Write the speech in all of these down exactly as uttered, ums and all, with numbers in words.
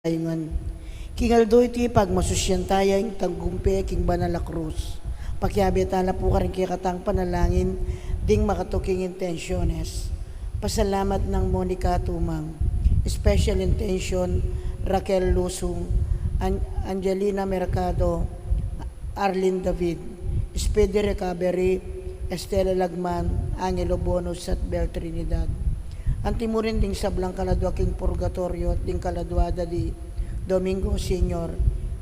King aldo iti pagmasusyan taya ing tagumpe king banal a krus. Pakiabe tala pu karing kekatang panalangin ding makatuking intensyones. Pasalamat nang Monica Tumang, special intention Raquel Lusung, An-, Angelina Mercado, Arlene David, speedy recovery Estela Lagman, Angelo Bonus at Bel Trinidad. Anti mu rin ding sablang kaladua king purgatoryo at ding kaladua da di Domingo Senior,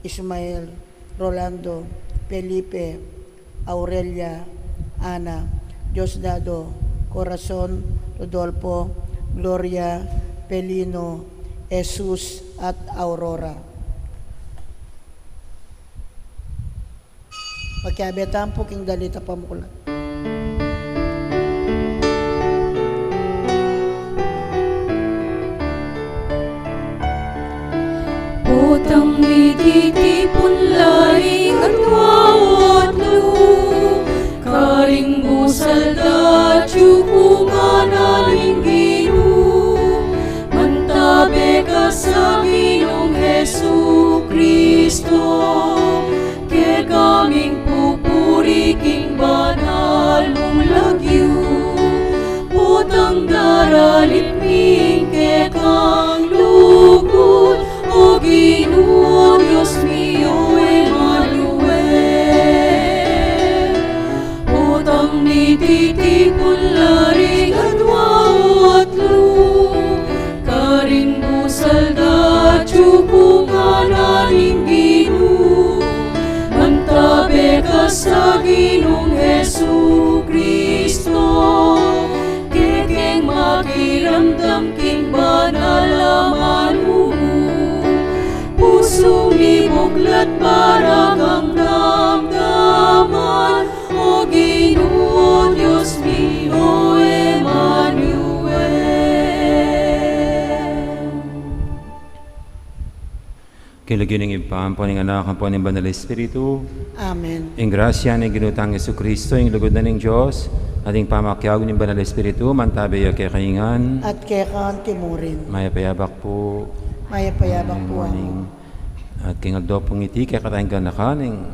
Ismael, Rolando, Felipe, Aurelia, Ana, Diosdado, Corazon, Rodolfo, Gloria, Pelino, Jesus, at Aurora. Pakiabe tamu pu king dalita pamuklat. Potang mititipun la ring aduautlu, karing busal datyu kung anak ning Ginu, mantabe ka sa Ginung Jesucristo, kekaming pupuri king banal mung lagyu. Potang daralit mi ing kekang lugud, O Ginu, Dios mi, o Emmanuel. Potang mititipun la ring aduautlu, karing busal datyu kung anak ning Ginu, mantabe ka sa Ginung Jesucristo, kekeng makiramdam king banal a manumu. Pusu mi buklat para kang damdaman, O Ginu, o Dios mi, o Emmanuel. King lagyu ning Ibpa, ampo ning Anak, ampo ning Banal Espiritu. Amen. Ing grasya ning Ginu tang Jesucristo, ing lugud na ning Dios, at ing pamakiabe ning Banal Espiritu, mantabe ya kekayu ngan. At keka anti mu rin. Mayap a yabak pu. Mayap a yabak pu, Among. At king aldo pung iti, kekatang ganakan ing,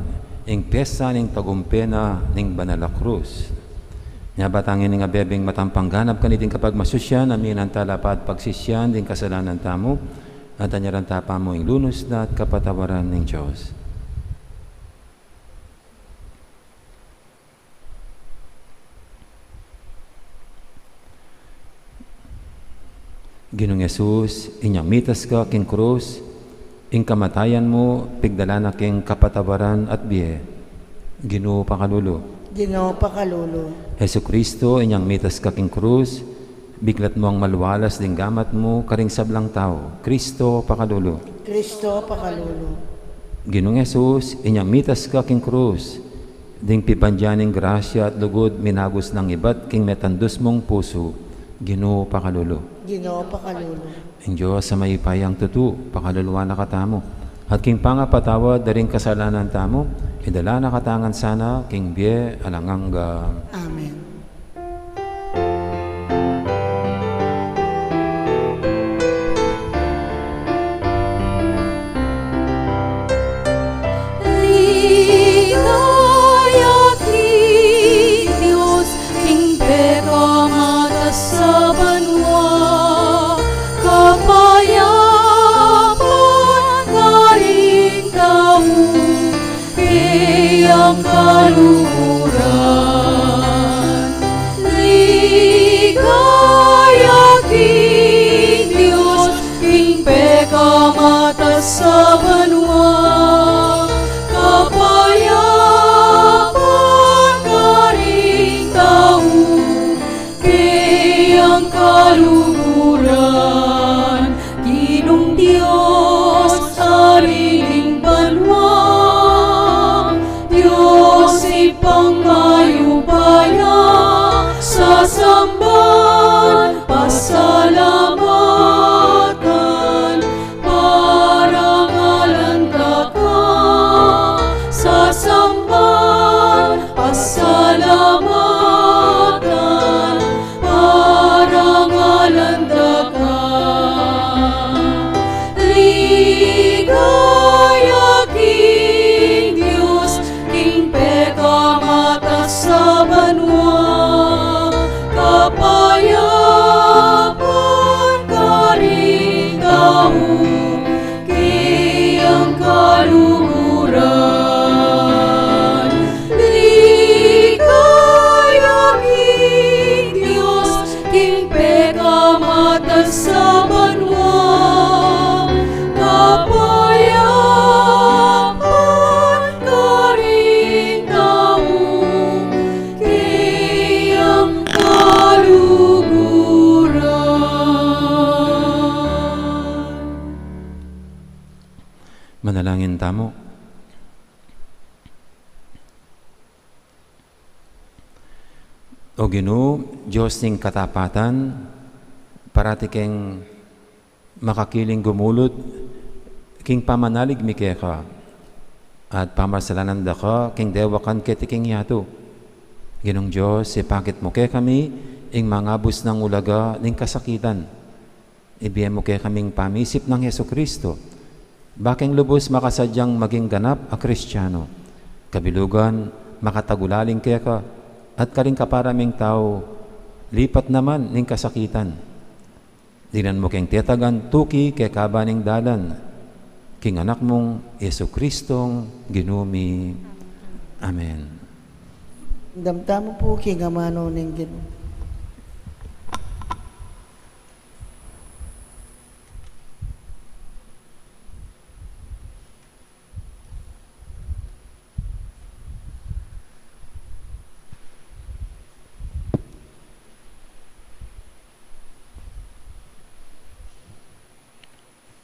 ing pyesta ning tagumpe na ning banal a krus. Nya ba tangin ning abebing matampang ganap kaniting kapagmasusyan, aminan tala pa at pagsisyan ding kasalanan tamu, at anyaran ta pa mu ing lunus na at kapatawaran ning Dios. Ginung Jesus, inyang mitas ka king krus, ing kamatayan mu, pigdala na king kapatawaran at bie. Ginu, pakalulu. Ginu, pakalulu. Jesucristo, inyang mitas ka king krus, biklat mu ang malualas ding gamat mu karing sablang tau. Cristo, pakalulu. Cristo, pakalulu. Ginung Jesus, inyang mitas ka king krus, ding pibandian ning grasya at lugud minagus nang ibat king metandus mung pusu. Ginu, pakalulu. Ginu, pakalulu. Ing Dios a mayupayang tutu, pakaluluan na katamu. At king pangapatawad da ring kasalanan tamu, idala na katamu ngan sana king bie alang angga. Amen. Ligaya king Dios, king pekamatas a banua, kapayapan karing tau, keyang kaluguran. Ligaya king Dios, king pekamatas a banua, kapayapan karing tau, keyang kaluguran. Ginung Dios, Ari ning banua, Dios Ibpang mayupaya, sasamban, pasalamatan, parangalan da ka, sasamban, pasalamatan, parangalan da ka. Sa banua, kapayapan karing tau, kayang kaluguran. Manalangin tamu. O Ginu, Dios ning katapatan, parati keng makakiling gumulut king pamanalig mi keka, at pamarsalanan da ka king dewakan keti king yatu. Ginung Dios, ipakit mu kekami ing mangabus nang ulaga ning kasakitan. Ibie mu kekaming pamisip nang Jesucristo, ba keng lubus makasadyang maging ganap a Kristiano. Kabilugan, makatagulaling keka, at karing kapara ming tau, lipat naman ning kasakitan. Dinan mu keng tetagan tuki keka ba ning dalan, king Anak mung Jesucristong Ginu mi. Amen. Damdamu pu king amanu ning Ginu.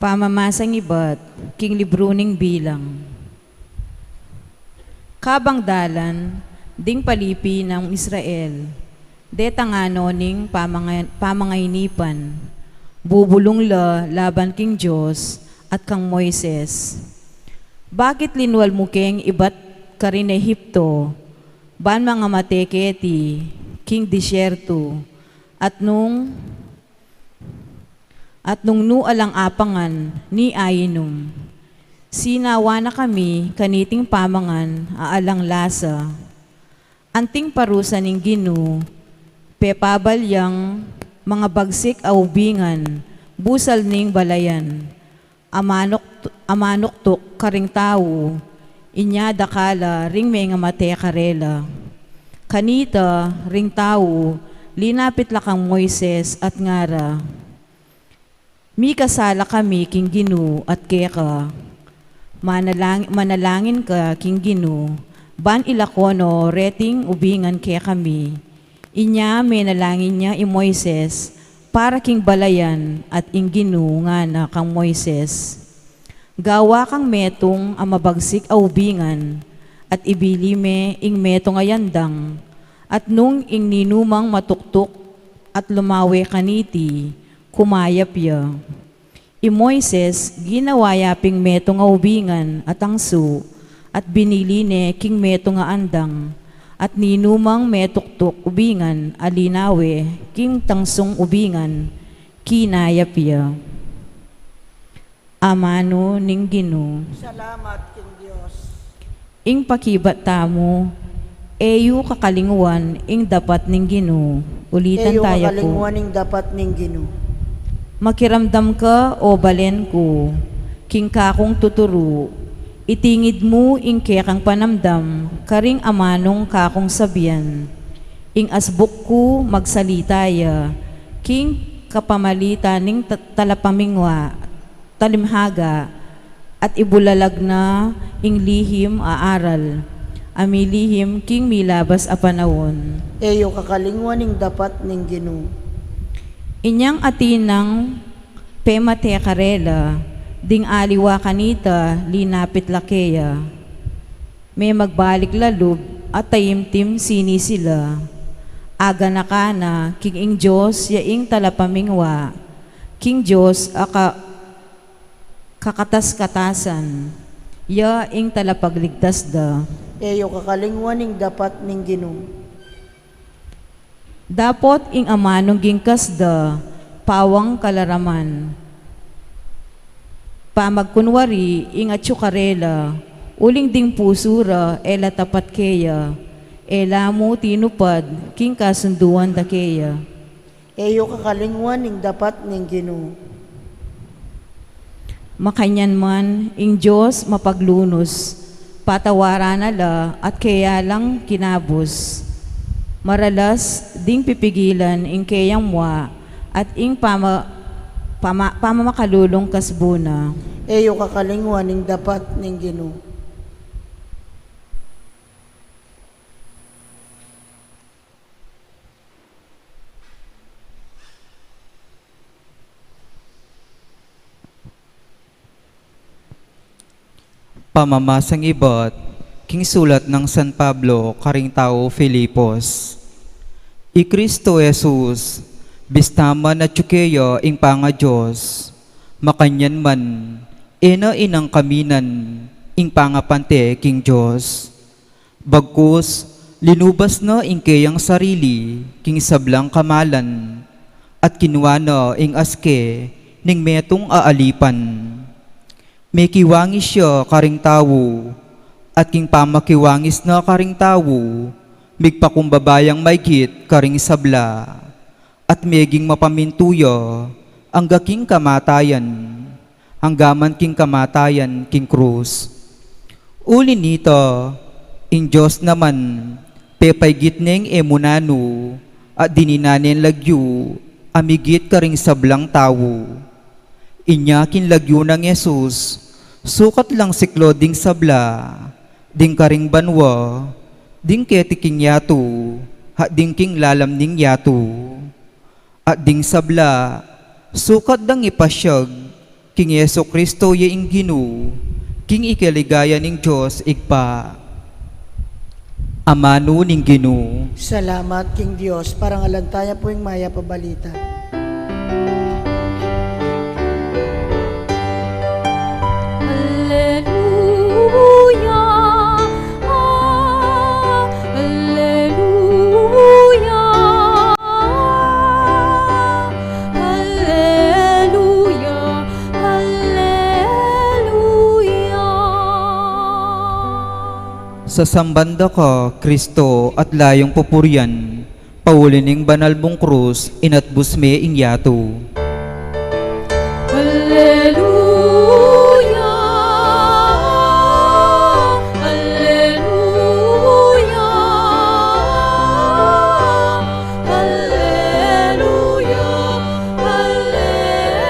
Pamamasang ibat king libru ning Bilang. Kabang dalan ding palipi nang Israel, detang ngana ning pamanga-, pamangainipan, bubulung la laban king Dios at kang Moises. Bakit linwal mu keng ibat karin Ehipto, ban mangamate keti king disyerto, at nung at nung nu alang apangan ni ainum. Sinawa na kami kaniting pamangan a alang lasa. Anting parusa ning Ginu, pepabalyang mangabagsik a ubingan, busal ning balayan, amanuk-, amanuktuk karing tau, inya dakal la ring mengamate karela. Kanita ring tau, linapit la kang Moises at ngara, "Mikasala kami king Ginu at keka. Manalang-, manalangin ka king Ginu, ban ilako no reting ubingan kekami." Inya menalangin ya i Moises para king balayan, at ing Ginu ngana kang Moises, "Gawa kang metung a mabagsik a ubingan, at ibili me ing metung a yandang, at nung ing ninumang matuktuk at lumawe kaniti, kumayap ya." I Moises, ginawa ya ping metung a ubingan a tangsu, at binili ne king metung a andang, at ninumang metuktuk ubingan a linawe king tangsung ubingan, kinayap ya. Amanu ning Ginu. Salamat king Dios. Ing pakibat tamu, e yu kakalingwan ing dapat ning Ginu. Ulitan tamu pu. E yu kakalingwan ing dapat ning Ginu. Makiramdam ka, o balen ku, king kakung tuturu, itingid mu ing kekang panamdam karing amanung kakung sabian. Ing asbuk ku magsalita ya king kapamalitan ning ta-, talapamingwa, talimhaga, at ibulalag na ing lihim a aral a milihim king milabas a panaun. E yu kakalingwan ing dapat ning Ginu. Inyang atin nang pemate karela, ding aliwa kanita linapit la keya. Memagbalik la lub at taimtim sini sila. Aganakan na king ing Dios ya ing talapamingwa, king Dios a ka-, kakatas-katasan, ya ing talapagligtas da. E yu kakalingwan ing dapat ning Ginu. Dapot ing amanung gingkas da, pawang kalaraman. Pamagkunwari ing atyu karela, uling ding pusu ra e la tapat keya, e la mu tinupad king kasunduan da keya. E yu kakalingwan ing dapat ning Ginu. Makanyan man ing Dios mapaglunus, patawaran na la at keya lang kinabus. Maralas ding pipigilan ing keyang mua at ing pama-, Pama-, pamamakalulung kasbuna. E yu kakalingwan ing dapat ning Ginu. Pamamasang ibat king sulat nang San Pablo karing tau Filipos. I Kristo Jesus, bista man atyu keya ing panga-Dios, makanyan man, e na inangkaminan ing pangapante king Dios. Bagkus, linubas na ing keyang sarili king sablang kamalan, at kinua na ing aske ning metung a alipan. Mekiwangis ya karing tau, at king pamakiwangis na karing tau, migpakumbaba yang maigit karing sabla, at meging mapamintu ya angga king kamatayan, angga man king kamatayan king krus. Uli nita, ing Dios naman, pepaigit neng e mu nanu, at dininan neng lagyu a migit karing sablang tau. Inya king lagyu nang Jesus, sukat lang siklo ding sabla, ding karing banua, ding keti king yatu, at ding king lalam ning yatu. At ding sabla, sukat dang ipasyag king Jesu Kristo ya ing Ginu, king ikaligaya ning Dios Ibpa. Amanu ning Ginu. Salamat king Dios. Parangalan taya pu ing mayap a balita. Alleluia, alleluia, alleluia, alleluia. Sasamban da ka, Kristo, at layung pupurian, pauli ning banal mung krus, inatbus me ing yatu. Alleluia, alleluia, alleluia, alleluia.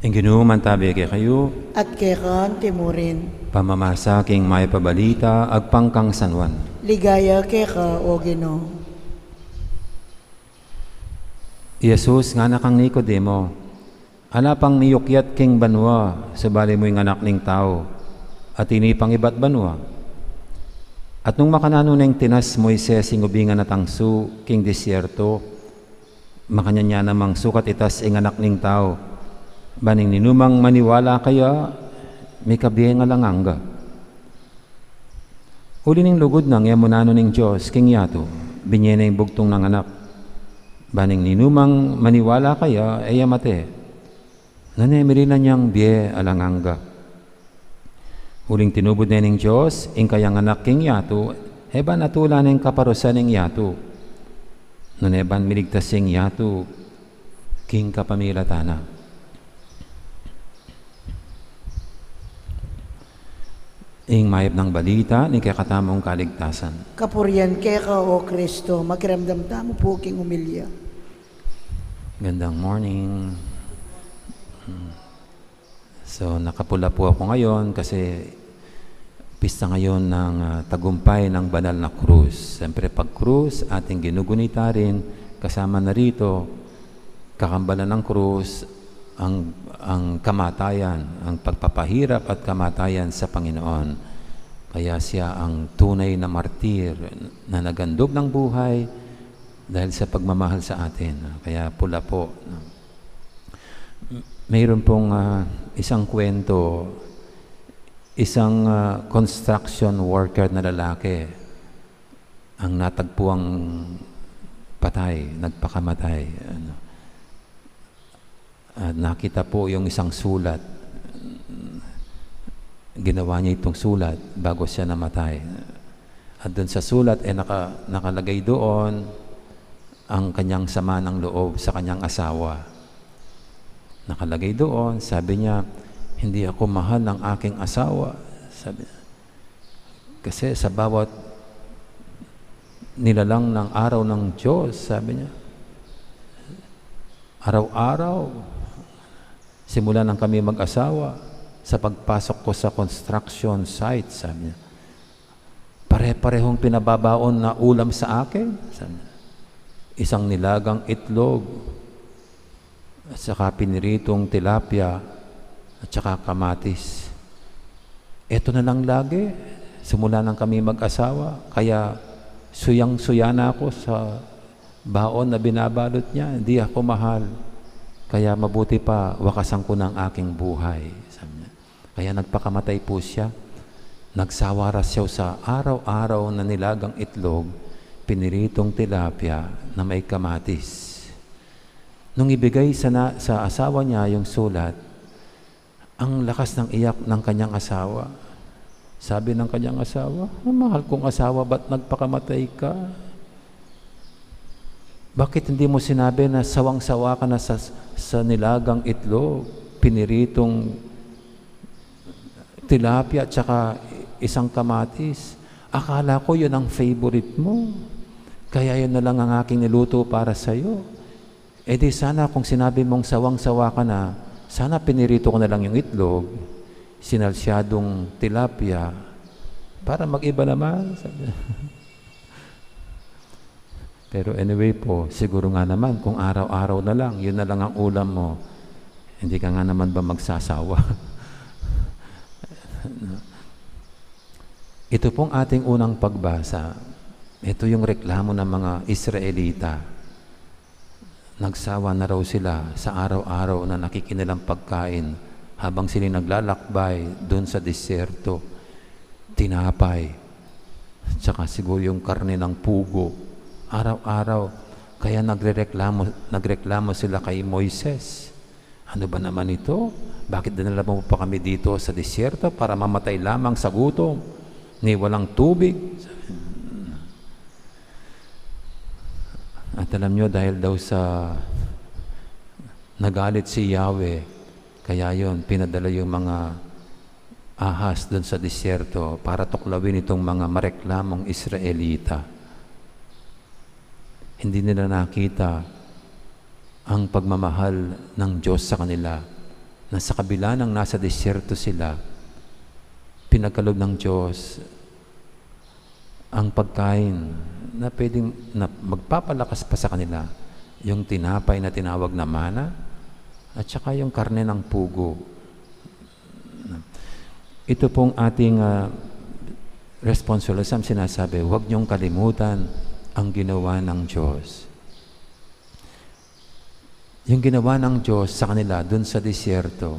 Ing Ginu mantabi kekayu. At keka anti murin. Pamamasa king mayap a balita agpang kang San Juan. Ligaya keka, O Ginu. I Jesus ngana kang Nicodemo, ala pang miyukyat king banua, sabali mu ing Anak ning Tau, atin ipang ibat banua. At nung makananu neng tinas Moises ing ubingan a tangsu king disyerto, makanyan ya namang sukat itas ing Anak ning Tau, ban ing ninumang maniwala keya, mikabie ing alang angga. Uli ning lugud nang e mu nanu ning Dios king yatu, binye ne ing bugtung nang Anak, ban ing ninumang maniwala keya, e ya mate, nune mirinan yang bie alang angga. Uling tinubud ne ning Dios ing kayang Anak king yatu, e ban atulan ing kaparusan ning yatu, nune ban miligtas ing yatu king kapamilatan na. Ing mayap nang balita ning kekatamung kaligtasan. Kapurian keka, O Kristo. Makiramdam tamu pu king umilya. Gandang morning. Hmm. So, nakapula po ako ngayon kasi pista ngayon ng, ah, tagumpay ng banal na krus. Siyempre, pag krus, ating ginugunita rin, kasama na rito, kakambalan ng krus, ang, ang kamatayan, ang pagpapahirap at kamatayan sa Panginoon. Kaya siya ang tunay na martir na nagandog ng buhay dahil sa pagmamahal sa atin. Kaya pula po. Mayroon pong, ah, isang kwento, isang, ah, construction worker na lalaki ang natagpuang patay, nagpakamatay. Ano. At nakita po yung isang sulat. Ginawa niya itong sulat bago siya namatay. At dun sa sulat, eh, naka-, nakalagay doon ang kanyang sama ng loob sa kanyang asawa. Nakalagay doon, sabi niya, "Hindi ako mahal ng aking asawa." Sabi, kasi sa bawat nilalang ng araw ng Diyos, sabi niya. Araw-araw, simula nang kami mag-asawa, sa pagpasok ko sa construction site, sabi niya, pare-parehong pinababaon na ulam sa akin, sabi niya. Isang nilagang itlog, at saka piniritong tilapia, at saka kamatis. Eto na lang lagi, simula nang kami mag-asawa, kaya suyang-suya na ako sa baon na binabalot niya. Hindi ako mahal. Kaya mabuti pa, wakasan ko na ang aking buhay, sabi niya. Kaya nagpakamatay po siya. Nagsawa ra siya sa araw-araw na nilagang itlog, piniritong tilapia na may kamatis. Nung ibigay sa, na, sa asawa niya yung sulat, ang lakas ng iyak ng kanyang asawa. Sabi ng kanyang asawa, "Ah, mahal kong asawa, ba't nagpakamatay ka? Bakit hindi mo sinabi na sawang-sawa ka na sa, sa nilagang itlog, piniritong tilapia, at saka isang kamatis? Akala ko yun ang favorite mo. Kaya yun na lang ang aking niluto para sa'yo." E di sana kung sinabi mong sawang-sawa ka na, sana pinirito ko na lang yung itlog, sinalsyadong tilapia, para mag-iba naman, sabi. Pero anyway po, siguro nga naman kung araw-araw na lang, yun na lang ang ulam mo, hindi ka nga naman ba magsasawa? Ito pong ating unang pagbasa, ito yung reklamo ng mga Israelita. Nagsawa na raw sila sa araw-araw na nakikinilang pagkain habang sila naglalakbay dun sa disyerto. Tinapay, tsaka siguro yung karne ng pugo. Araw-araw. Kaya nagrereklamo, nagreklamo sila kay Moises. "Ano ba naman ito? Bakit dinala mo pa kami dito sa disyerto para mamatay lamang sa gutom, ni walang tubig?" At alam nyo, dahil daw sa nagalit si Yahweh, kaya yun, pinadala yung mga ahas dun sa disyerto para tuklawin itong mga mareklamong Israelita. Hindi nila nakita ang pagmamahal ng Diyos sa kanila, na sa kabila ng nasa disyerto sila, pinagkaloob ng Diyos ang pagkain na pwedeng, na magpapalakas pa sa kanila, yung tinapay na tinawag na mana, at saka yung karne ng pugo. Ito pong ating, ah, responsorismo, sinasabi, huwag niyong kalimutan ang ginawa ng Diyos. Yung ginawa ng Diyos sa kanila dun sa disyerto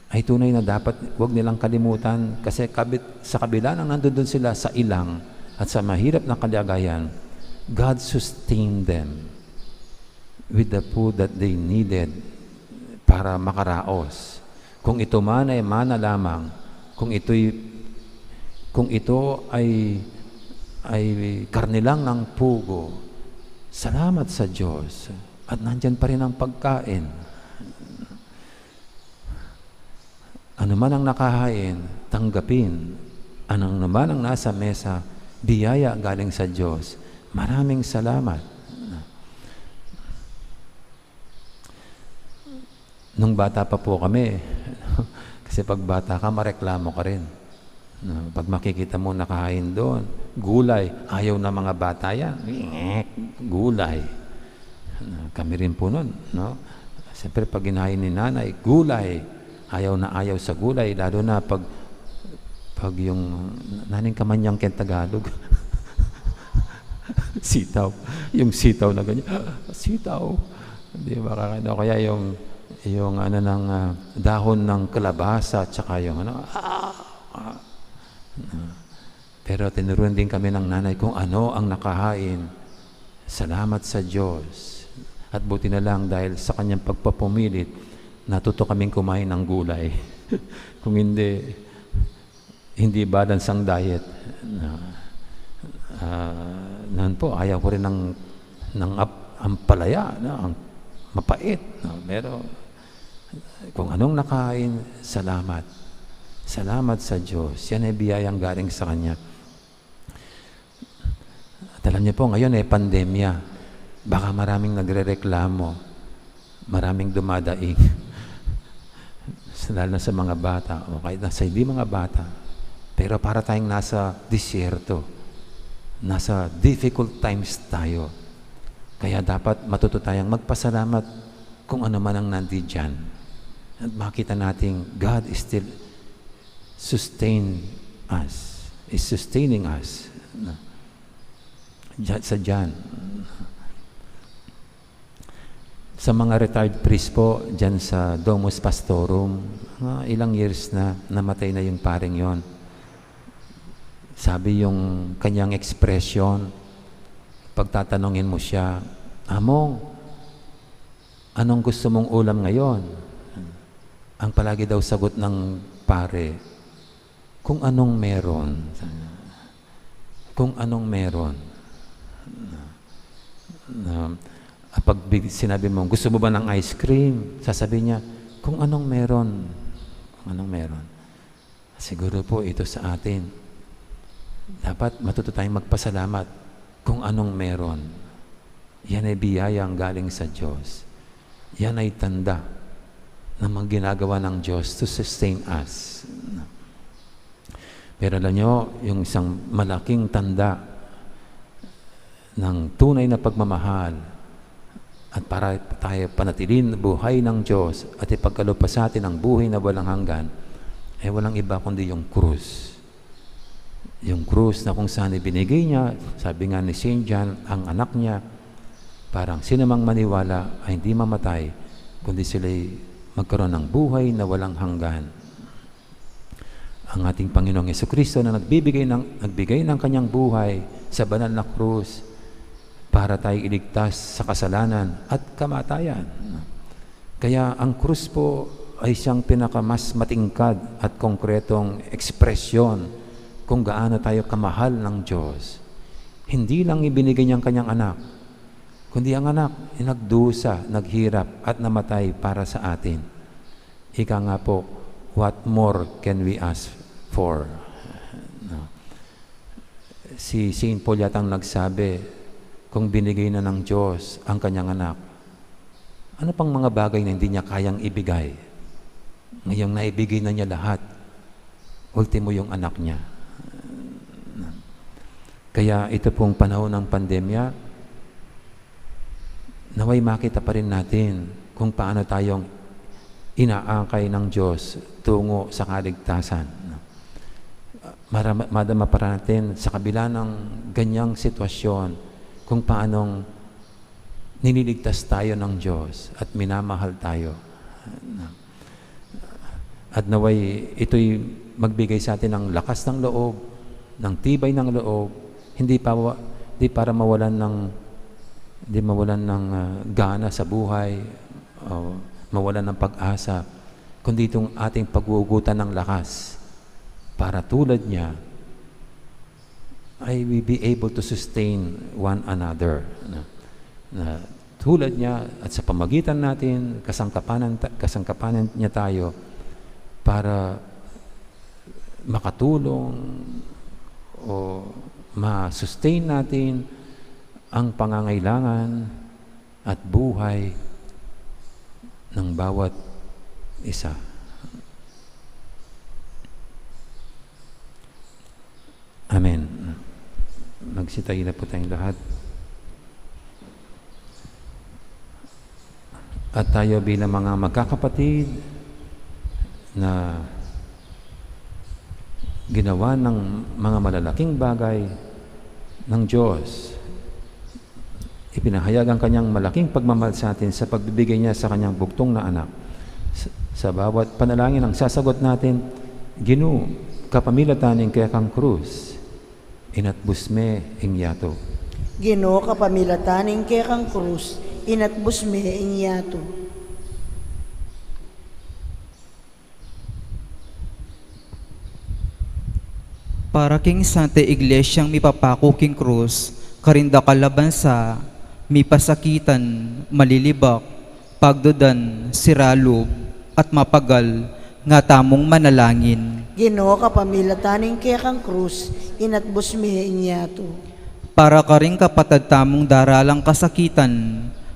ay tunay na dapat wag nilang kalimutan, kasi kabit-, sa kabila ng nandun dun sila sa ilang at sa mahirap na kalagayan, God sustained them with the food that they needed para makaraos. Kung ito man ay mana lamang, kung ito'y, kung ito ay, ay karne lang ng pugo, salamat sa Diyos. At nandyan pa rin ang pagkain. Ano man ang nakahain, tanggapin. Ano naman ang nasa mesa, biyaya galing sa Diyos. Maraming salamat. Nung bata pa po kami, kasi pag bata ka, mareklamo ka rin. No, pag makikita mo nakahain doon, gulay, ayaw na mga bata yan. Gulay. No, kami rin po nun, no? Siyempre, pag hinain ni nanay, gulay. Ayaw na ayaw sa gulay, lalo na pag, pag yung, naning kamanyang ken Tagalog. Sitaw. Yung sitaw na ganyan. Sitaw. Di ba, kakain ako. Kaya yung, yung ano ng, ah, dahon ng kalabasa, tsaka yung ano, ah, ah, ah. Pero tinuruan din kami ng nanay kung ano ang nakahain. Salamat sa Diyos. At buti na lang dahil sa kanyang pagpapumilit, natuto kaming kumain ng gulay. Kung hindi, hindi balance ang diet. Na, ah, nan po, ayaw ko rin ng, ng ap-, ampalaya, no? Ang mapait, no? Pero kung anong nakain, salamat. Salamat sa Diyos. Yan ay biyayang galing sa Kanya. Alam niyo po, ngayon eh, pandemya. Baka maraming nagrereklamo, maraming dumadaing. Lalo na sa mga bata, o kahit na sa hindi mga bata. Pero para tayong nasa disyerto, nasa difficult times tayo. Kaya dapat matuto tayong magpasalamat kung ano man ang nandiyan. At makita nating God is still sustain us, is sustaining us. Na, dyan, sa dyan. Sa mga retired priest po, dyan sa Domus Pastorum, mga ilang years na, namatay na yung paring yon. Sabi yung kanyang ekspresyon, pagtatanungin mo siya, "Among, anong gusto mong ulam ngayon?" Ang palagi daw sagot ng pare, "Kung anong meron." Kung anong meron. Na, na, pag big-, sinabi mo, "Gusto mo ba ng ice cream?" Sasabihin niya, "Kung anong meron." Kung anong meron. Siguro po ito sa atin. Dapat matuto tayong magpasalamat kung anong meron. Yan ay biyayang galing sa Diyos. Yan ay tanda ng mga ginagawa ng Diyos to sustain us. Pero alam nyo, yung isang malaking tanda ng tunay na pagmamahal at para tayo panatilin buhay ng Diyos at ipagkaloob pa sa atin ang buhay na walang hanggan, eh, walang iba kundi yung krus. Yung krus na kung saan ibinigay niya, sabi nga ni Saint John, ang anak niya, parang sino mang maniwala ay hindi mamatay, kundi sila'y magkaroon ng buhay na walang hanggan. Ang ating Panginoong Jesucristo na nagbibigay ng, nagbigay ng kanyang buhay sa banal na krus para tayo iligtas sa kasalanan at kamatayan. Kaya ang krus po ay siyang pinakamas matingkad at konkretong ekspresyon kung gaano tayo kamahal ng Diyos. Hindi lang ibinigay niya ang kanyang anak, kundi ang anak ay nagdusa, naghirap, at namatay para sa atin. Ika nga po, what more can we ask for? No? Si Saint Paul yatang nagsabi, kung binigay na ng Diyos ang kanyang anak, ano pang mga bagay na hindi niya kayang ibigay? Ngayong naibigay na niya lahat, ultimo yung anak niya. Kaya ito pong panahon ng pandemya, naway makita pa rin natin kung paano tayong inaakay ng Diyos tungo sa kaligtasan. Mara-, madama pa natin sa kabila ng ganyang sitwasyon kung paanong nililigtas tayo ng Diyos at minamahal tayo. At naway ito'y magbigay sa atin ng lakas ng loob, ng tibay ng loob, hindi pa wa-, hindi para mawalan ng, hindi mawalan ng, ah, gana sa buhay, o mawalan ng pag-asa, kundi itong ating paghuhugutan ng lakas para tulad niya ay we be able to sustain one another. Na, na tulad niya at sa pamagitan natin, kasangkapanan ta-, kasangkapanan niya tayo para makatulong o ma-sustain natin ang pangangailangan at buhay ng bawat isa. Amen. Magsitayo na po tayong lahat. At tayo bilang mga magkakapatid na ginawa ng mga malalaking bagay ng Diyos, ipinahayag ang kanyang malaking pagmamahal sa atin sa pagbibigay niya sa kanyang bugtong na anak. Sa, sa bawat panalangin ang sasagot natin, Ginu, kapamilatan ning kekang krus, inatbus me ing yatu. Ginu, kapamilatan ning kekang krus, inatbus me ing yatu. Para king Santa Iglesyang mipapaku king krus, karin dakal a bansa, mipasakitan, malilibak, pagdudan, sira lub, at mapagal, nga tamung manalangin. Ginu, kapamilatan ning kekang krus, inatbus me ing yatu. Para karing kapatad tamung daralang kasakitan,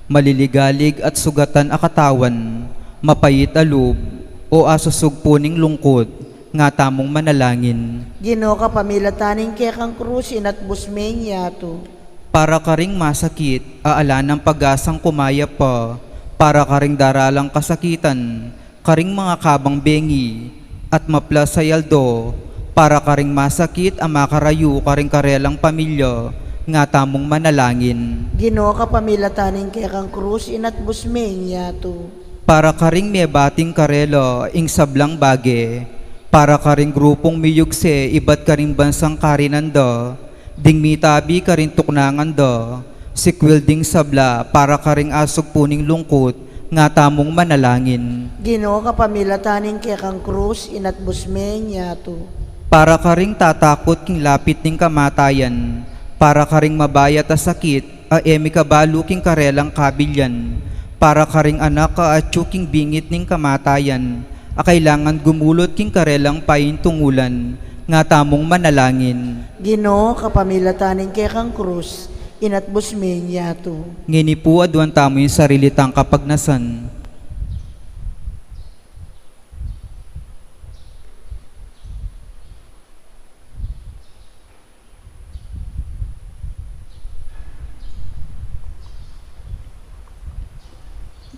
maliligalig at sugatan a katawan, mapait a lub, o asusugpu ning lungkut, nga tamung manalangin. Ginu, kapamilatan ning kekang krus, inatbus me ing yatu. Para karing masakit, a ala nang pag-asang kumayap pa, para karing daralang kasakitan, karing mangakabang bengi, at maplas a aldo, para karing masakit a makarayu karing karelang pamilya, nga tamung manalangin. Ginu, kapamilatan ning kekang krus, inatbus me ing yatu. Para karing mebating karela ing sablang bage, para karing grupung miyugse ibat karing bansang karinan da, ding mitabi karing tuknangan da, sikwil ding sabla para karing asugpu ning lungkut, nga tamung manalangin. Ginu, kapamilatan ning kekang krus, inatbus me ing yatu. Para karing tatakut king lapit ning kamatayan, para karing mabayat a sakit, a e mikabalu king karelang kabilyan, para karing anak a atyu king bingit ning kamatayan, a kailangan gumulut king karelang paintungulan, nga tamung manalangin. Ginu, kapamilatan ning kekang krus, inatbus me ing yatu. Ngeni pu aduan tamu ing sarili tang kapagnasan.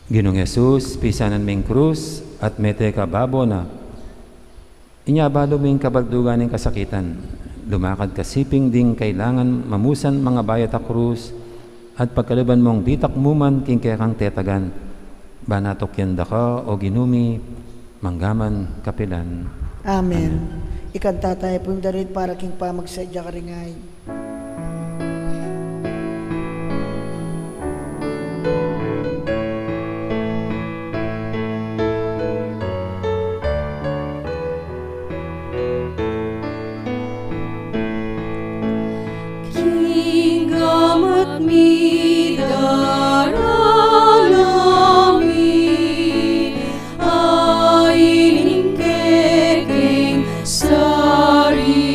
Ginung Jesus, pisanan me ing krus at mete ka babo na. Inya balu me ing kabaldugan ning kasakitan, lumakad ka siping ding kailangan mamusan mangabayat a krus, at pagkaluban mung ditak mu man king kekang tetagan. Bana tukyan da ka, o Ginu mi, manggaman kapilan. Amen. Amen. Ikanta tayu pung darit para king pamagsadya karing ain. King gamat mi, daralan mi, ain ing kekeng sarili,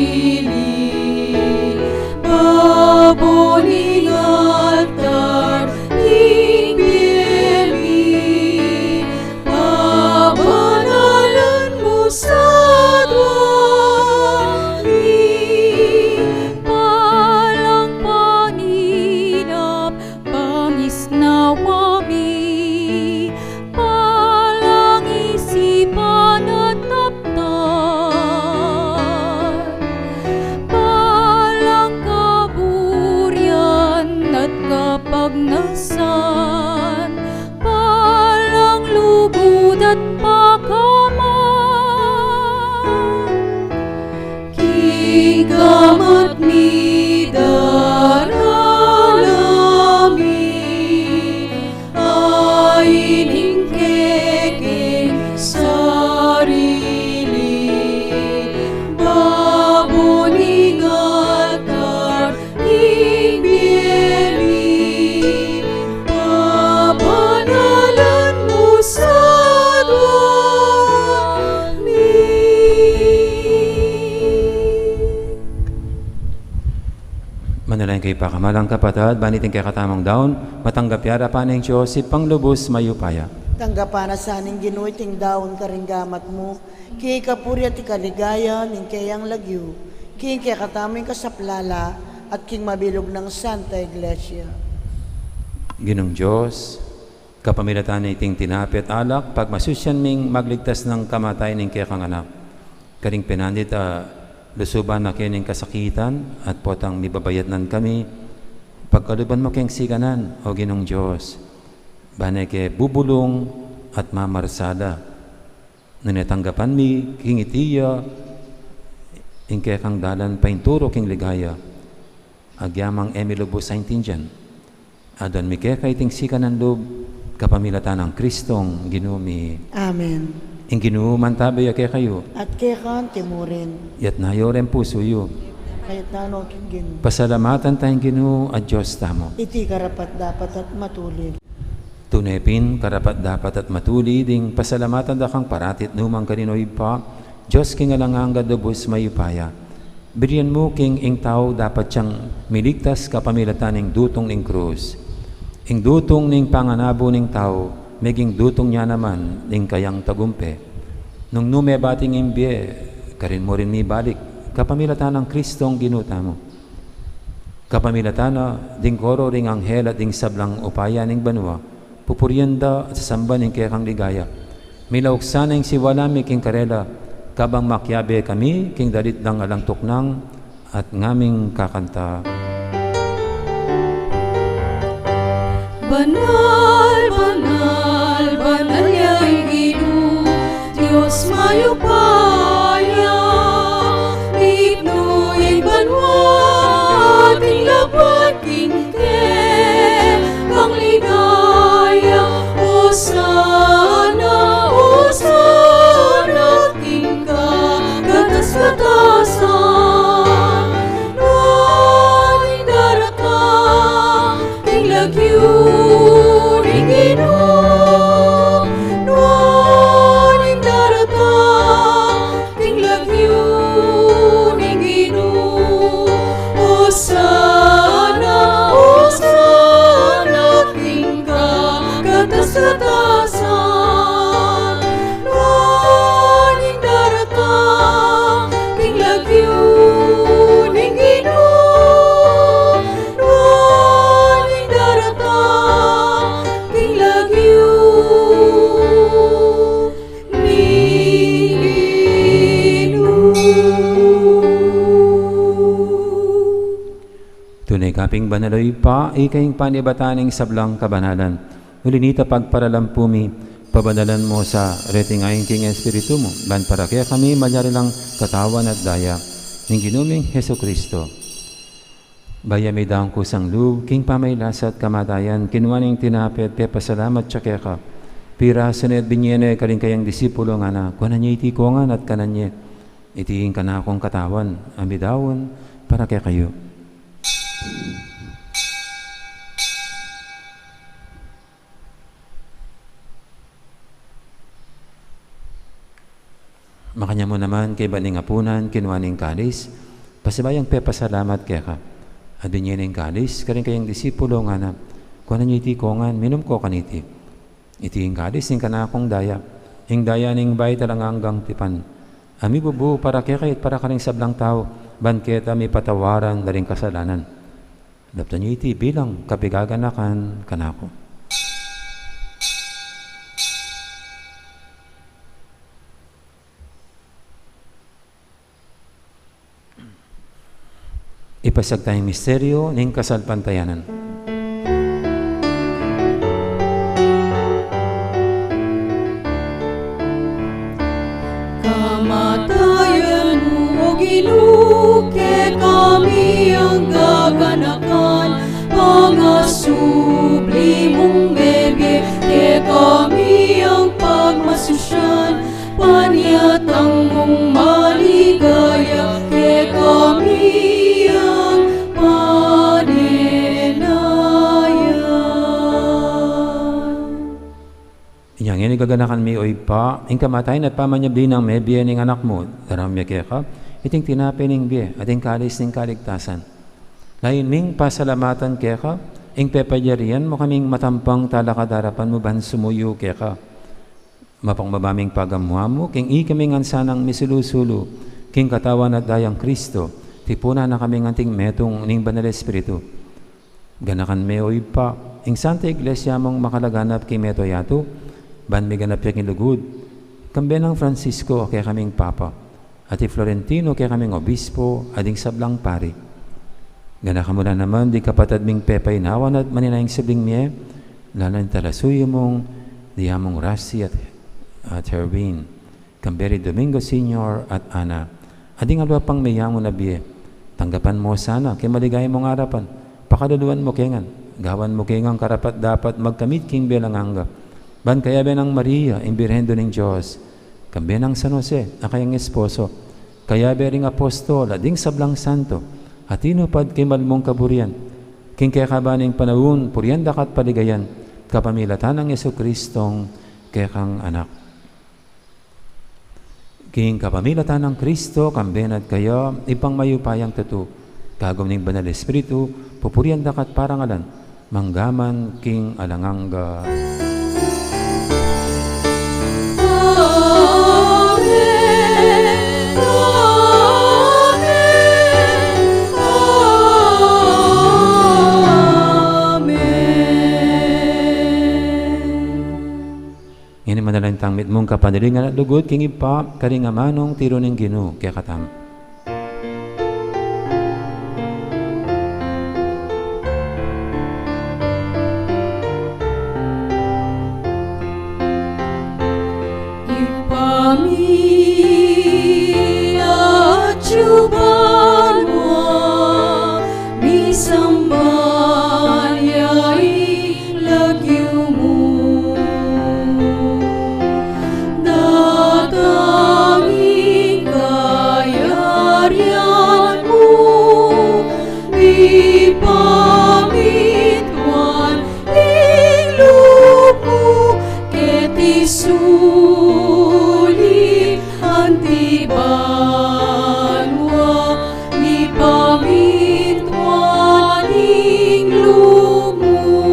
babo ning altar ning bie mi, pabanalan mu sa dua mi. Palang panginap, pangisnawa mi, palang isipan at aptan, palang kaburian at kapagnasan, palang lugud at pakaman. King gamat mi, daralan mi, ain ing kekeng sarili, babo ning altar ning bie mi, pabanalan mu sa dua mi. Manalangin kayu pakamalan kung kapatad, ban iting kekatamung daun, matanggap ya da pa ning Dios, Ibpang lubus mayupaya. Tanggapan na sa ning Ginu iting daun karing gamat mu, king ikapuri at ikaligaya ning keyang lagyu, king kekatamung kasaplalan, at king mabilug nang Santa Iglesia. Ginung Dios, kapamilatan niting tinape at alak, pagmasusyan ming magligtas king kamatayan ning kekang Anak. Karing penandit a lusuban na keni ning kasakitan at potang mibabayatnan kami, pagkaluban mu keng siganan, O Ginung Dios, ban e ke bubulung at mamarsada. Nune tanggapan mi king iti ya ing kekang dalan painturu king ligaya, agyamang e mi lubus aintindian. Aduan mi keka iting siganan lub, kapamilatan nang Kristong Ginu mi. Amen. Ing Ginu mantabe ya kekayu. At keka anti mu rin. Iyatas yu ring pusu yu. Kayatnan no king Ginu. Pasalamatan taya ing Ginu a Dios tamu. Iti karapat-dapat at matulid. Tune pin, karapat-dapat at matulid ing pasalamatan da kang parati at nukarin man, O Ibpa, Dios king alang angga, lubus mayupaya. Birian mu king ing tau dapat yang miligtas kapamilatan ning dutung ning krus. Ing dutung ning panganabu ning tau, meging dutung ya naman ning kayang tagumpe. Nung nu mebating ing bie, karin mu rin mibalik, kapamilatan nang Kristong Ginu tamu. Kapamilatan na ding koro ring anghel at ding sablang upaya ning banua, pupurian da at sasamban ing kekang ligaya. Milauk sana ing siwala mi king karela, kabang makiabe kami king dalit dang alang tuknang at ngaming kakanta. Banal, banal, banal ya ing Ginu, Dios mayupaya, mipnu ing banua at ing labat king kekang ligaya. Osana, Osana king kakatas-katasan. Nuan ing daratang king lagyu ning Ginu, nuan ing daratang king lagyu ning Ginu. Osana, Osana king kakatas-katasan. Nuan ing daratang king lagyu ning Ginu, nuan ing daratang king lagyu ning Ginu. Tune ka pin banal, o Ibpa, ika ing panibatan ning sablang kabanalan. Uli nita pagparalampu mi, pabanalan mu sa reting ain king Espiritu mu, ban para kekami malyari lang katawan at daya ning Ginu ming Jesucristo. Bayu ya midaun kusang lub king pamagkasakit at kamatayan, kinua ne ing tinape, pepasalamat ya keka, pirasu ne at binie ne karing kayang disipulo, ngana, kuanan ye iti kongan at kanan ye, iti ing kanakung katawan a midaun para kekayu. Makanyan mu naman, kaybat ning apunan, kinua ne ing kalis, pasibayu yang pepasalamat keka, at binie ne ing kalis karing kayang disipulo, ngana, kuanan ye iti kongan, minum ko kaniti, iti ing kalis ning kanakung daya, ing daya ning bayu at alang anggang tipan, a mibubu para kekayu at para karing sablang tau, ban keta mipatawaran la ring kasalanan. Daptan ye iti bilang kapigaganakan kanaku. Ipasiag taya ing misteryu ning kasalpantayanan. Kamatayan mu, O Ginu, kekami yang gaganakan, pangasubli mung mebie, kekami yang pagmasusyan, panyatang mung maligaya, kekami yang panenayan. Inya ngeni gaganakan mi, O Ibpa, ing kamatayan at pamanyubli nang mebie ning Anak mu, daraun mi keka iting tinape ning bie at ing kalis ning kaligtasan. Layun ming pasalamatan keka ing pepalyarian mu kaming matampang talakad king arapan mu ban sumuyu keka. Mapakbaba ming pagamuan mu king ikami ngan sanang misulu-sulu king katawan at dayang Kristo, tipunan na kaming anting metung ning Banal Espiritu. Ganakan me, O Ibpa, ing Santa Iglesia mung makalaganap king mabilug a yatu, ban miganap ya king lugud, kambe nang Francisco a kekaming Papa, at i Florentino a kekaming Obispo, at ding sablang pari. Ganakan mu la naman ding kapatad ming pepainawan at maninayang sibling mie, lalanan talasuyu mung Diamong Rasi at, at Herwin. Kambe ri Domingo Senior at Ana, at ding aliwa pang meyangu na bie, tanggapan mu sana king maligaya mung arapan, pakaluluan mu ke ngan, gawan mu ke ngan karapat-dapat magkamit king bie alang angga, ban kayabe nang Maria, ing Birhen Indu ning Dios, kambe nang San Jose a kayang esposo, kayabe ring apostol at ding sablang santo a tinupad king mal mung kaburian, king kekaban ning panaun, purian da ka at paligayan, kapamilatan nang Jesucristong kekang Anak. King kapamilatan nang Kristo, kambe na at kaya, Ibpang mayupayang tutu, kagum ning Banal Espiritu, pupurian da ka at parangalan, mangga man king alang angga. Amen. Amen. Amen. Ngeni manalangin tang mitmung kapanaligan at lugud king Ibpa, karing amanung tiru ning Ginu kekatamu. Ibpa mi, atsu ka banua, misamban ya ing lagyu mu. Datang ing kayarian mu, mipamintuan ing lub mu, keti sulip anti banua, mipamintuan ing lub mu.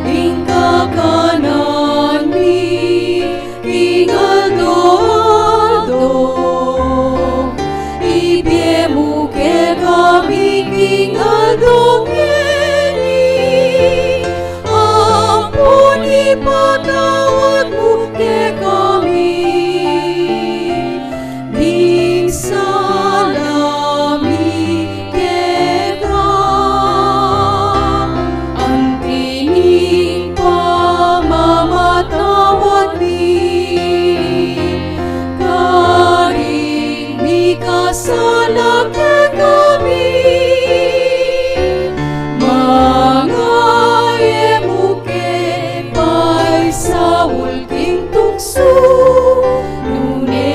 Ing kakanan mi king aldo-aldo, ibie mu kekami king aldo ngeni. Ampon ipatawad mu kekami ding sala mi keka, anti ing pamamatawad mi karing mikasala kekami. Manga e mu ke paisaul king tuksu, nune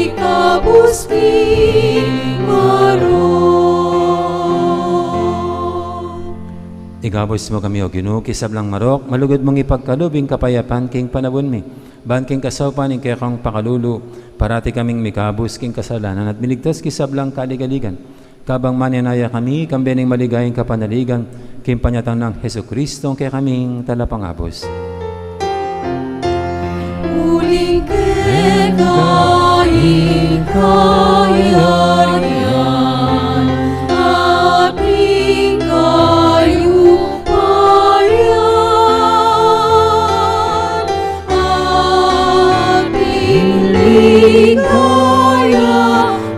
ikabus king marok. Ikabus mu kami, O Ginu, king sablang marok, malugud mung ipagkalub ing kapayapan king panaun mi. Ban king kasaupan ning kekang pakalulu, parati kaming mikabus king kasalanan at miligtas king sablang kaligaligan. Kabang manenaya kami, kambe ning maligayang kapanaligan, king panyatang nang Jesucristo, kekaming talapangabus. Uling keka ing kayarian, at ing kayupayan, at ing ligaya,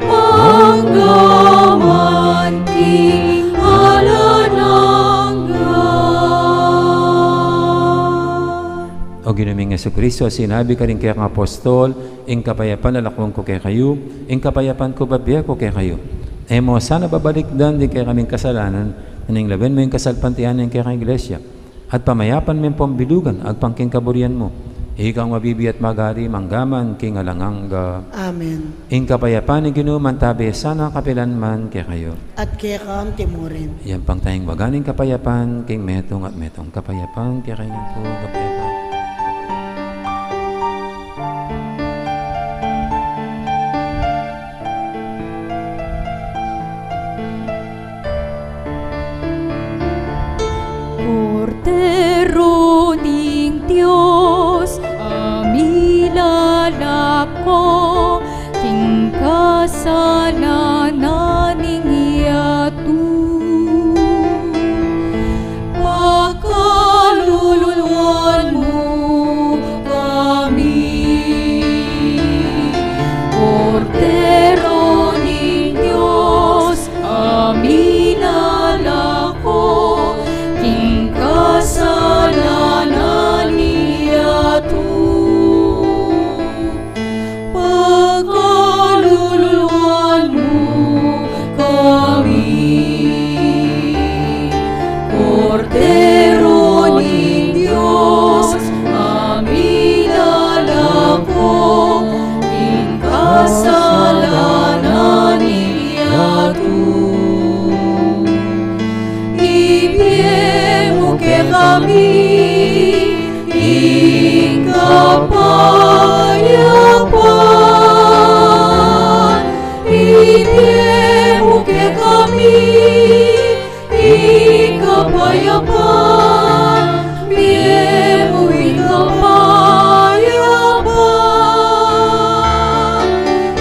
mangga man king alang angga. O Ginu ming Jesucristo, sinabi karing kekang apostol, ing kapayapan lalakwan ku kekayu, ing kapayapan ku bibie ku kekayu. E mu sana babalikdan ding kekaming kasalanan, nune lawen mu ing kasalpantayanan ning kekang Iglesia. At pamayapan me ampon bilugan agpang king kaburian mu. Ika ing mabibie at magari mangga man king alang angga. Amen. Ing kapayapan ning Ginu mantabi sana kapilan man kekayu. At keka mu rin. Iyampang taya ing waga ning kapayapan king metung at metung. Kapayapan kekayu pu, kapayapan. Kordero ning Dios, a milalako king kasalanan ning yatu. Pakalulwan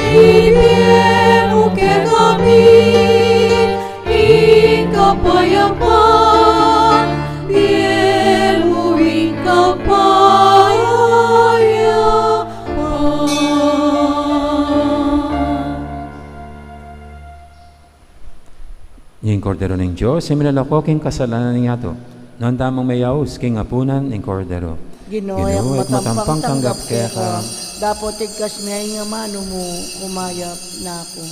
Ibie mu kekami ing kapayapan, ibie mu ing kapayapan. Ing Kordero ning Dios, a milalako king kasalanan ning yatu. Nuan tamung meyaus king apunan ning Kordero. Ginu, Ginu, e ku matampang tanggap keka, dapot igkas me ing amanu mu, umayap na ku.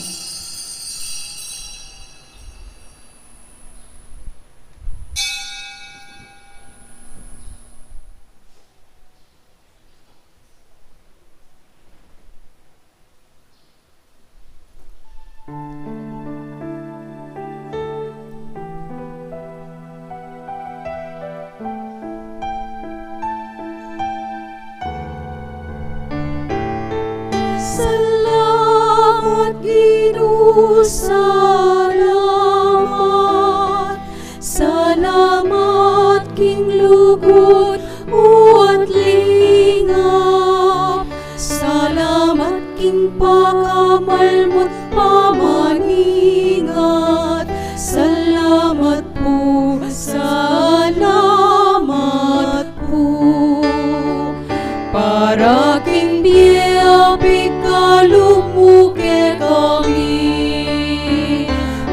Salamat, Ginu, salamat. Salamat king lugud mu at lingap. Salamat king pakamal mu't pamaningat. Salamat pu, salamat pu. Para king bie a pikalub mu kekami,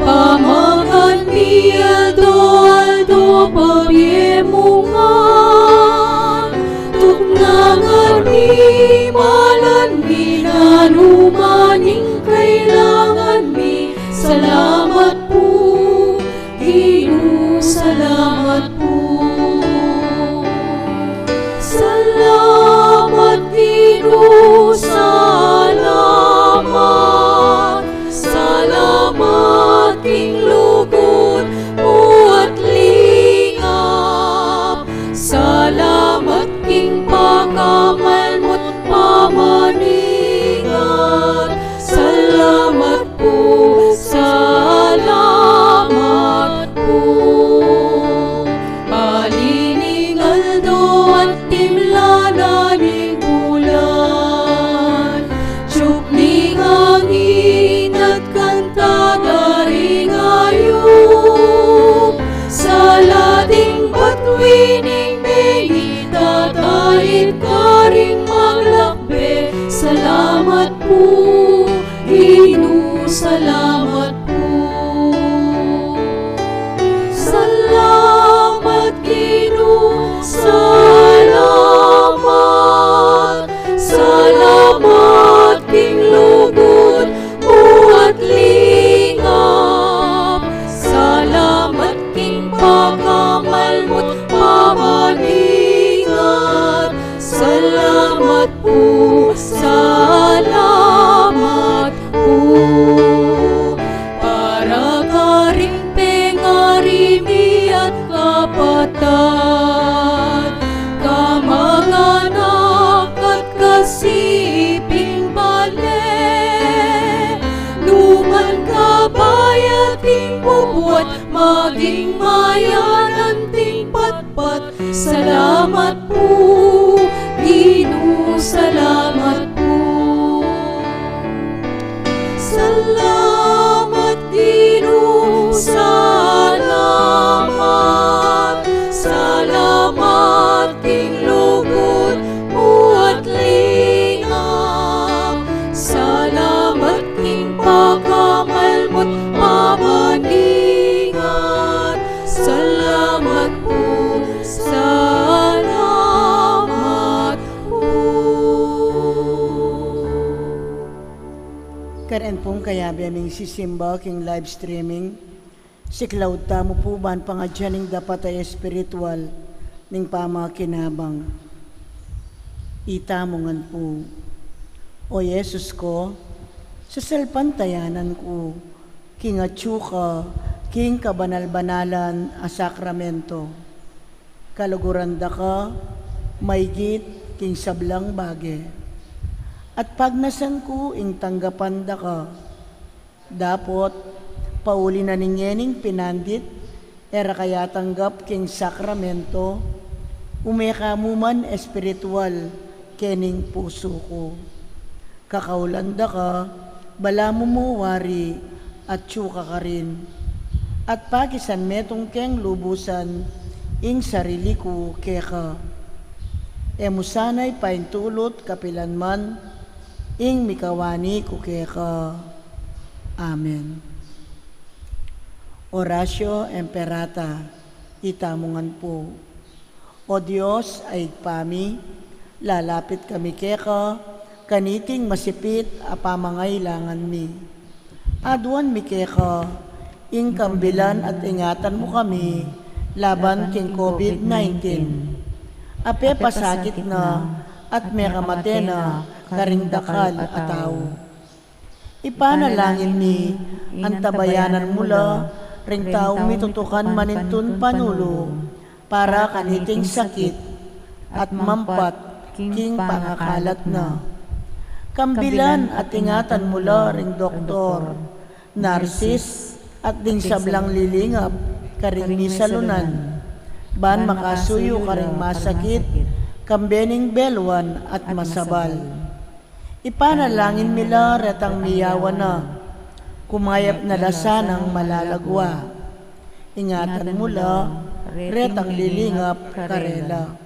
pamakan mi aldo-aldo pa bie mu ngan. Tuknangan mi, malan mi, nanu man ing kailangan mi. Salamat pu, Ginu, salamat pu. Salamat, Ginu, salamat. Salamat king lugud mu at lingap. Salamat king pakamal mu't pamaningat. Salamat pu, salamat pu. Pali ning aldo at timla na ning bulan, tiuping angin at kanta da ring ayup, sala ding batwi ning bengi tatalib karing maglakbe. Salamat pu, Ginu, salamat pu. Salamat, Ginu, salamat. Salamat king lugud mu at lingap. Salamat king pakamal mu't pamaningat. Salamat pu, salamat pu. Para karing pengari mi at kapatad, kamag-anak at kasiping bale, nu man kabaya ting bubuat, maging mayanan ting patpat. Salamat pu, Ginu, salamat pu. Salamat, Ginu, salamat. Salamat king lugud mu at lingap. Salamat king pakamal mu't pamaningat. Salamat pu, salamat pu. Karen pung kayabe ming sisimba king live streaming, siklaud tamu pu ban pangadyan ing dapat a espiritual ning pamakinabang. Itamu ngan pu. O Jesus ku, sasalpantayanan ku king atyu ka king kabanal-banalan a sakramento. Kaluguran da ka maigit king sablang bage. At pagnasan ku ing tanggapan da ka. Dapot, pauli na ning ngening pinandit, e ra ka yatanggap king sakramento, ume ka mu man espiritual kening pusu ku. Kakaulan da ka, Balamu mu wari, atyu ka karin, at pakisan metung keng lubusan ing sarili ku keka. E mu sana ipaintulut kapilan man ing mikawani ku keka. Amen. Oratio Imperata. Itamu ngan pu. O Dios a Ibpa mi, lalapit kami keka kaniting masipit a pamangailangan mi. Aduan mi keka ing kambilan at ingatan mu kami laban king COVID nineteen. A pepasakit na at mekamate na karing dakal a tau. Ipanalangin mi, antabayanan mu la ring taung mitutukan manintun panulu para kaniting sakit at mampat king pangakalat na. Kambilan at ingatan mu la ring doktor, narsis, at ding sablang lilingap karing misalunan, ban makasuyu karing masakit, kambe ning beluan at masabal. Ipanalangin mi la retang miyawan na, kumayap na la sanang malagwa. Ingatan mu la retang lilingap karela.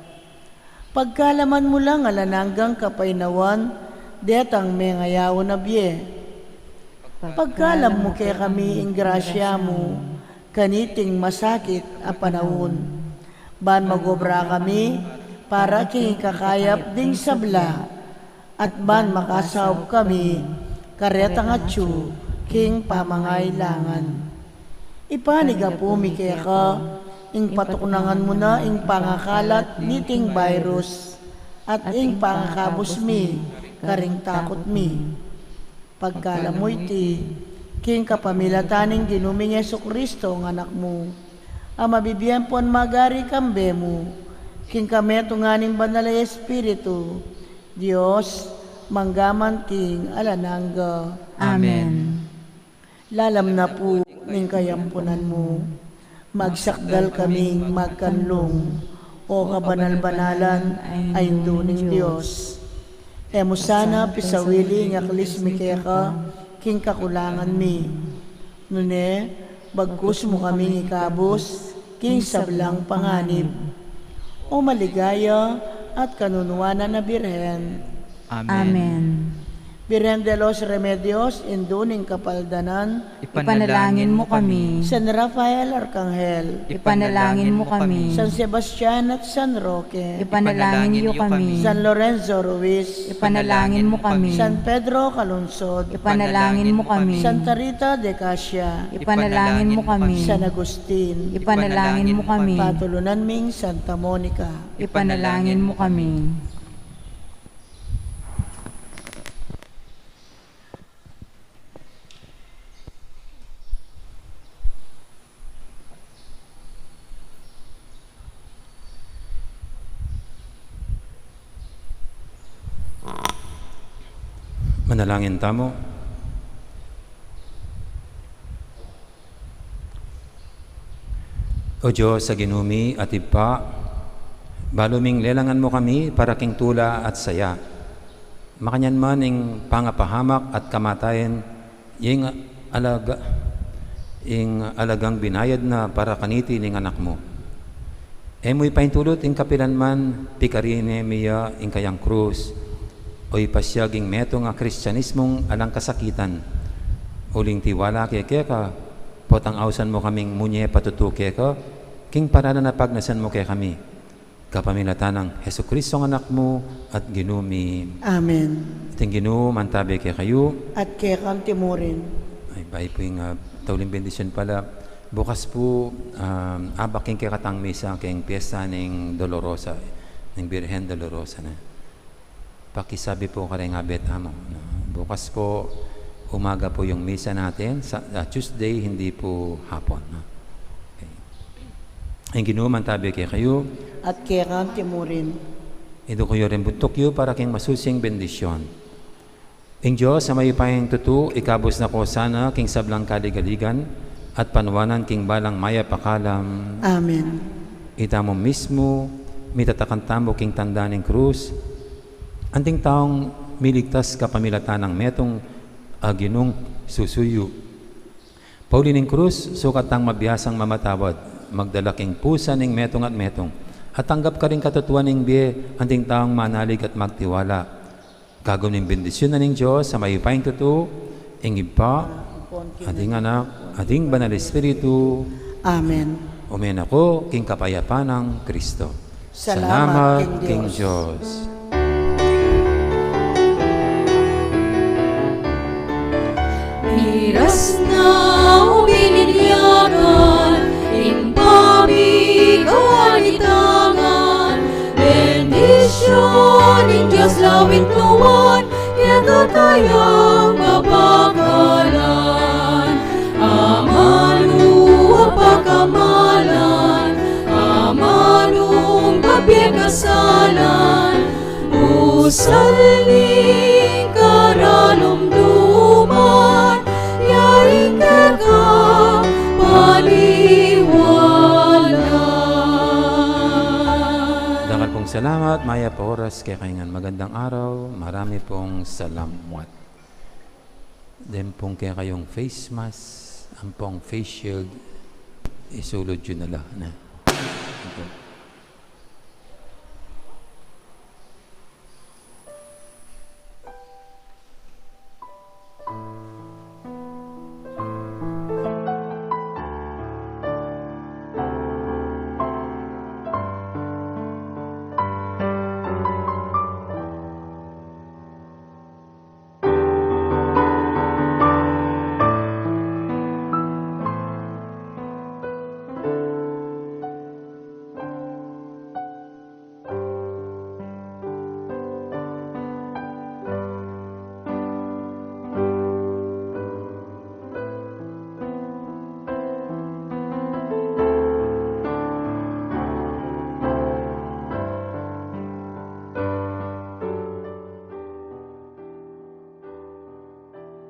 Pagkalaman mu lang alang anggang kapaynawan detang mengayawan a bie. Pagkalam mu kekami ing grasya mu kaniting masakit a panaun, ban magobra kami para king ikakayap ding sabla, at ban makasaup kami karetang atyu king pamangailangan. Ipanigapu mi keka ing patuknangan mu na ing pangakalat niting virus at ing pangakabus mi karing takut mi. Pagkalam mu iti king kapamilatan ning Ginu ming Jesucristo a Anak mu, a mabibie ampon magari kambe mu king kametungan ning Banal a Espiritu, Dios, mangga man king alang angga. Amen. Lalam na pu ning kayampunan mu, magsakdal kaming magkanlung, o kabanal-banalan a Indu ning Dios. E mu sana pisawili ing aklis mi keka king kakulangan mi. Nune, bagkus mu kaming ikabus king sablang panganib. O maligaya at kanunuanan a Birhen. Amen. Amen. Birhen de los Remedios, Indu ning Kapaldanan. Ipanalangin mu kami. San Rafael Arkanghel. Ipanalangin mu kami. San Sebastian at San Roque. Ipanalangin yu kami. San Lorenzo Ruiz. Ipanalangin mu kami. San Pedro Calungsod. Ipanalangin mu kami. Santa Rita de Casia. Ipanalangin mu kami. San Agustin. Ipanalangin mu kami. Patulunan ming Santa Monica. Ipanalangin mu kami. Manalangin tamu. O Dios a Ginu mi at Ibpa, balu ming lelangan mu kami para king tula at saya. Makanyan man ing pangapahamak at kamatayan, ing alaga, ing alagang binayad na para kaniti ning Anak mu. E mu ipaintulut ing kapilan man pikarine mi ya ing kayang krus, o ipasyag ing metung a Kristianismung alang kasakitan. Uling tiwala ke keka, potang ausan mu kaming munye patutu keka, king paralan a pagnasan mu kekami. Kapamilatan nang Jesucristo a Anak mu at Ginu mi. Amen. Iting Ginu mantabi kekayu. At keka mu rin. Ay, bayu pu ing, ah, tauling bendisyun pala. Bukas pu, ah, abak ing kekatang misa king piyesta ning Dolorosa, ning Birhen Dolorosa na. Pakisabi pu kareng abe tamu, no? Bukas pu, umaga pu yung misa natin, sa, ah, Tuesday, hindi pu hapon, no? Okay. Ing Ginu mantabi kekayu. At keka mu rin. Iduku yu ring buntuk yu para king masusing bendisyun. Ing Dios a mayupayang tutu, ikabus na ko sana king sablang kaligaligan at panuanan king balang mayap a kalam. Amen. Itamu mismu, mitatakan tamu king tanda ning krus, anting taung miligtas kapamilatan nang metung A Ginung susuyu. Pauli ning krus, sukat tang mabiasang mamatawad, magdala king pusa ning metung at metung, at tanggap karing katutuan ning bie, anting taung manalig at magtiwala. Kagum ning bendisyun na ning Dios a mayupayang tutu, ing Ibpa, at ing Anak, at ing Banal Espiritu. Amen. Ume na ko king kapayapan nang Kristo. Salamat king Dios. Miras na o bininyagan, ing pamigawa ning tangan, bendisyun ning Dios lawit nuan, keta tayang babakalan. Amanu a pakamalan, amanung papekasalan, busal ning karalumduman, yaing keka paliwanan. Dakal pung salamat, mayap a oras kekayu ngan. Magandang araw, marami pung salamat. Deng pung kekayung face mask, ampong face shield, isulud yu na la, ne?